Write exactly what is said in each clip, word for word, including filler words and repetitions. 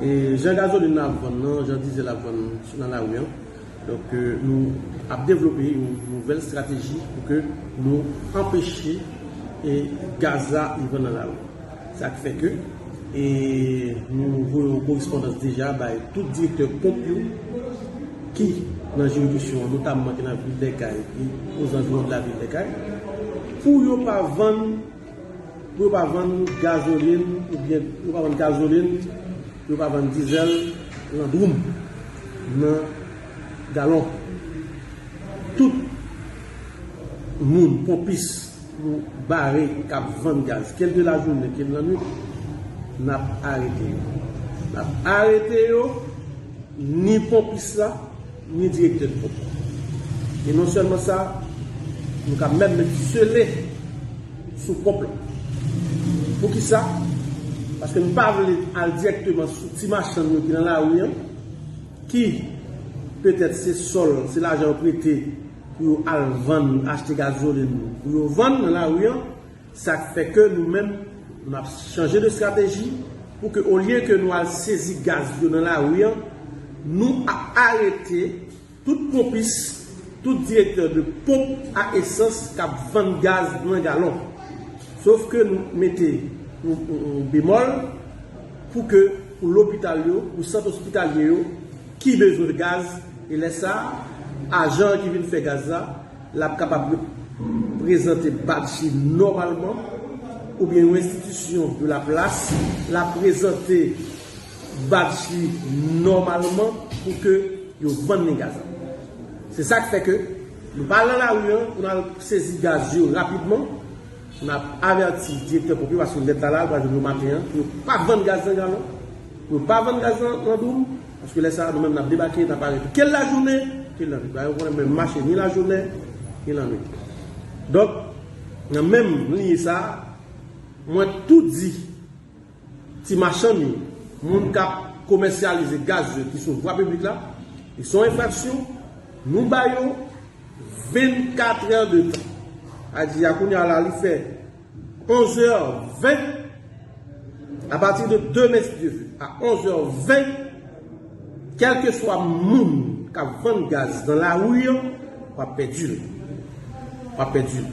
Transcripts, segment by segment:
E jan gazolin nan ap vann nan, jan dizèl ap vann nan lari an, donk, e, nou ap devlope yon nouvèl estrateji pou ke nou anpeche, e, gaz la li vann nan lari. Sa k fè ke, e, nou voye yon korespondans deja bay tout direktè ponp yo ki nan jiridiksyon an, notamman ki nan vil Lèkay e ozanjou de lavil Lèkay, pou yo pa vann, pou yo pa vann gazolin, oubyen pou yo pa vann gazolin, pou yo pa vann dizèl nan dwoum, nan galon. Tout moun, ponpis, nou bare k ap vann gaz, ke l de lajounen, ke l lannwit, n ap arete yo. N ap arete yo, ni ponpis la, ni direktè de ponp. E non sèlman sa, nou ka menm met sele sou ponp la. Poukisa? Paske nou pa vle al dirèkteman sou ti machann yo ki nan lari an, ki petèt se sòl, se lajan yo prete pou yo al vann, achte gazolin, pou yo vann nan lari an. Sa k fè ke nou menm, nou ap chanje de estrateji pou ke, olye ke nou al sezi gaz yo nan lari an, nou ap arete tout ponpis, tout direktè de ponp a esans k ap vann gaz nan galon. Sof ke nou mete yon, yon, yon bemòl pou ke, pou lopital yo, pou sant ospitalye yo, ki bezwen gaz, e lè sa a, ajan an ki vin fè gaz la, l ap kapab prezante badge li nòmalman, oubyen yon enstitisyon de la plas, l ap prezante badge li nòmalman pou ke yo vann li gaz la. Se sa k fè ke nou pa al nan lari an pou n al sezi gaz yo rapidman, n ap avèti direktè ponp yo, paske lèt la la, l pral jwenn yo maten an, pou yo pa vann gaz nan galon, pou yo pa vann gaz nan, nan dwoum, paske lè sa a, nou menm n ap debake, n ap arete. Ke l lajounen, ke l lannwit. Bagay yo konnen menm mache ni lajounen, ni lannwit. Donk, nan menm liy sa a, mwen tou di ti machann yo, moun k ap komèsyalize gaz yo ki sou vwa piblik la, li se yon enfraksyon, nou ba yo vennkat è de tan. A di a kounye a la, li fè onz è ven. Apati de demen, si Dye vle, a onz è ven, kèlkeswa moun k ap vann gaz nan lari an, w ap pèdi l. W ap pèdi l.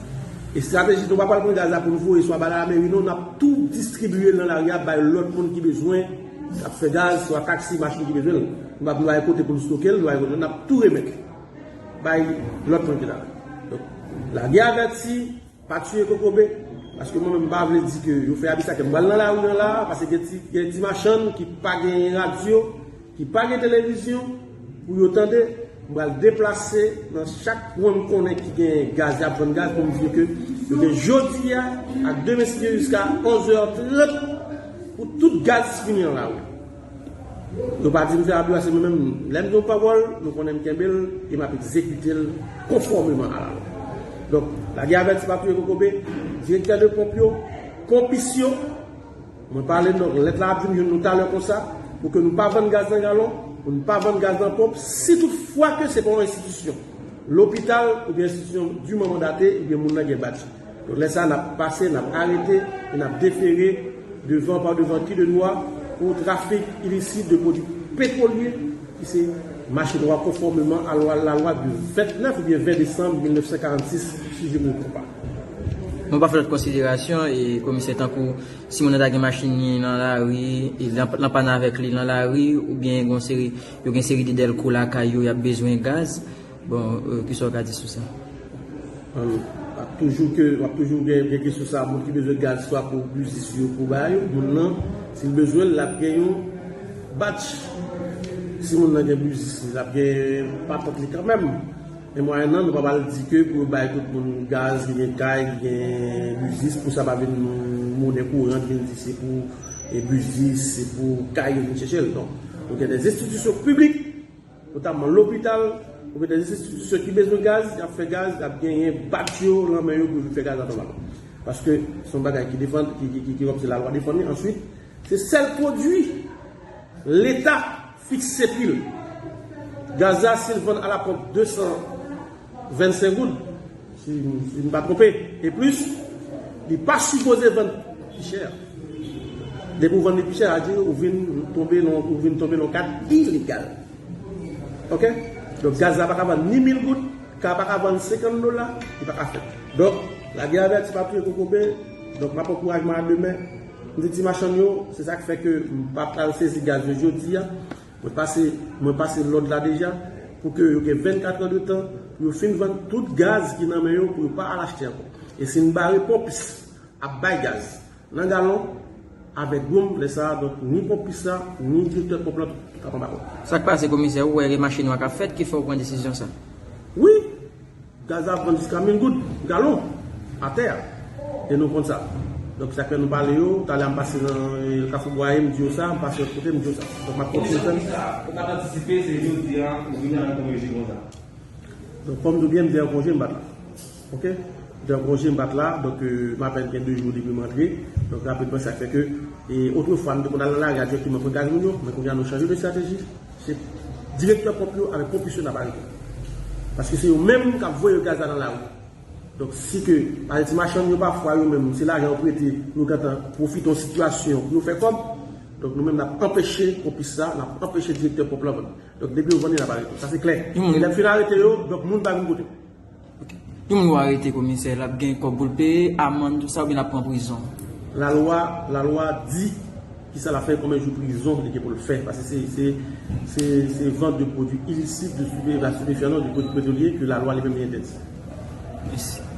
Estrateji nou pa pral pran gaz la pou nou voye swa ba lameri, non, n ap tou distribiye l nan lari a bay lòt moun ki bezwen, k ap fè gaz, swa taksi, machin ki bezwen l. Nou p ap, nou pa gen kote pou nou stoke l, nou pa gen kote, n ap tou remèt li bay lòt moun ki la. Donk, lage avèti, pa tiye kokobe, paske mwen menm m pa vle di ke yo fè abis la ke m pral nan lari an la, paske gen ti, gen ti machann ki pa gen radyo, ki pa gen televizyon pou yo tande, m pral deplase nan chak kwen m konnen ki gen gaz, y ap vann gaz, pou m di yo ke yo gen jodi a ak demen, si Dye vle, jiska onz è trant pou tout gaz fini nan lari. Yo pa di m fè abis la, se mwen menm, lè m gen yon pawòl, nou konnen m kenbe l e m ap egzekite l konfòmeman a lalwa. Donk, lage avèti, pa tiye kokobe, direktè de ponp yo, ponpis yo, mwen pale, donk, lèt la ap vin jwenn nou talè konsa, pou ke nou pa vann gaz nan galon, pou nou pa vann gaz nan ponp, si tout fwa ke se pa yon enstitisyon, lopital oubyen enstitisyon diman mandate, oubyen moun nan gen badj. Donk, lè sa a, n ap pase, n ap arete e n ap defere devan, pa devan ki de nwa pou trafik ilisit de pwodui petwolye, ki se mache nwa konfòmeman a lwa, lalwa de vennèf oubyen ven desanm mil nèf san karannsis, si je me trompe pas. Nou pa fè lòt konsiderasyon, e komisè, tankou si moun nan ta gen machin li nan lari, e l an, l an pàn avèk li nan lari, oubyen gen yon seri, yo gen seri de dèlko lakay yo, y ap bezwen gaz. Bon, euh, kisa w ka di sou sa? Ann, w ap toujou ke, w ap toujou gen, gen kesyon sa, moun ki bezwen gaz, swa pou biznis yo, pou bagay yo, moun nan, si l bezwen l, l ap gen yon badj. Si moun nan gen biznis li, l ap gen patant li kanmenm. Men mwayennan, nou pa pral di ke pou yo bay tout moun gaz, ki gen kay, ki gen biznis, pou sa pa vin monnen kouran, vin di se pou, e, biznis, se pou kay yo vin chèche l. Non. Nou gen de enstitisyon piblik, notamman lopital, ou gen de enstitisyon ki bezwen gaz, y ap fè gaz, y ap genyen badj yo nan men yo pou yo fè gaz la nòmalman. Paske se yon bagay ki defann, ki, ki, ki, ki kòmsi lalwa defann li. Answit, se sèl pwodui Leta fikse pri l. Gaz la, si l vann a la ponp de san vennsenk goud, si, si m pa twonpe, e plis, li pa sipoze vann pi chè. Depi ou vann li pi chè, sa di ou vin tonbe nan, ou vin tonbe nan kad ilegal. Oke? Donk, gaz la pa ka vann ni mil goud, ka pa ka vann senkant dola, li pa ka fèt. Donk, lagè avèti pa touye kokobe. Donk, m ap ankourajman a demen. M di ti machann yo, se sa k fè ke m pa pral sezi gaz yo jodi a. Mwen pase, mwen pase lòd la deja pou ke yo gen vennkat è de tan pou yo fin vann tout gaz ki nan men yo pou yo pa al achte ankò. E si n bare ponpis ap bay gaz nan galon, avèk dwòm, lè sa a, donk, ni ponpis la, ni direktè ponp lan, tout ap anba kòd. Sa k pase, komisè, ou wè gen machin yo k ap fèt ki fè w pran desizyon sa? Wi, gaz la ap vann jiska mil goud galon atè a. E nou konn sa. Donk, sa k fè nou pale yo, talè a m pase nan eh, Kafou Bwaye, m di yo sa, m pase lòt kote, m di yo sa. Donk, m ap kontinye fè l. Ou pa t antisipe, se jodi a, ou vin avèk yon reji konsa. Donk, kòm nou byen di an konje, m pa t la. Oke? Di an konje, m pa t la. Donk, euh, m apèn gen de jou depi m antre. Donk, rapidman, sa fè ke, e, otrefwa, m te konn al nan lari a dirèkteman pran gaz moun yo, men kounye a, nou chanje de estrateji. Se direktè ponp yo avèk ponpis yo n ap arete. Paske se yo menm k ap voye gaz la nan lari. Donk, si ke, pa ti machann yo, pafwa, yo menm, se lajan yo prete, nou gentan pwofite yon sitiyasyon pou yo fè kòb. Donk, nou menm, n ap anpeche ponpis sa, n ap anpeche direktè ponp lan vann. Donk, depi yo vann li, n ap arete. Sa se klè. Yon moun... E lè m fin arete yo, donk moun pa vin kote m. Ok. Yon moun yo arete, komisè, l ap gen kòb pou l peye, amann, tout sa, oubyen l ap pran prizon? Lalwa, lalwa di kisa l ap fè, konbyen jou prizon li gen pou l fè. Paske se, se, se, se vente de produits illicites, de stupéfiants, non, de produits pétroliers ke lalwa li menm li entèdi. Mèsi.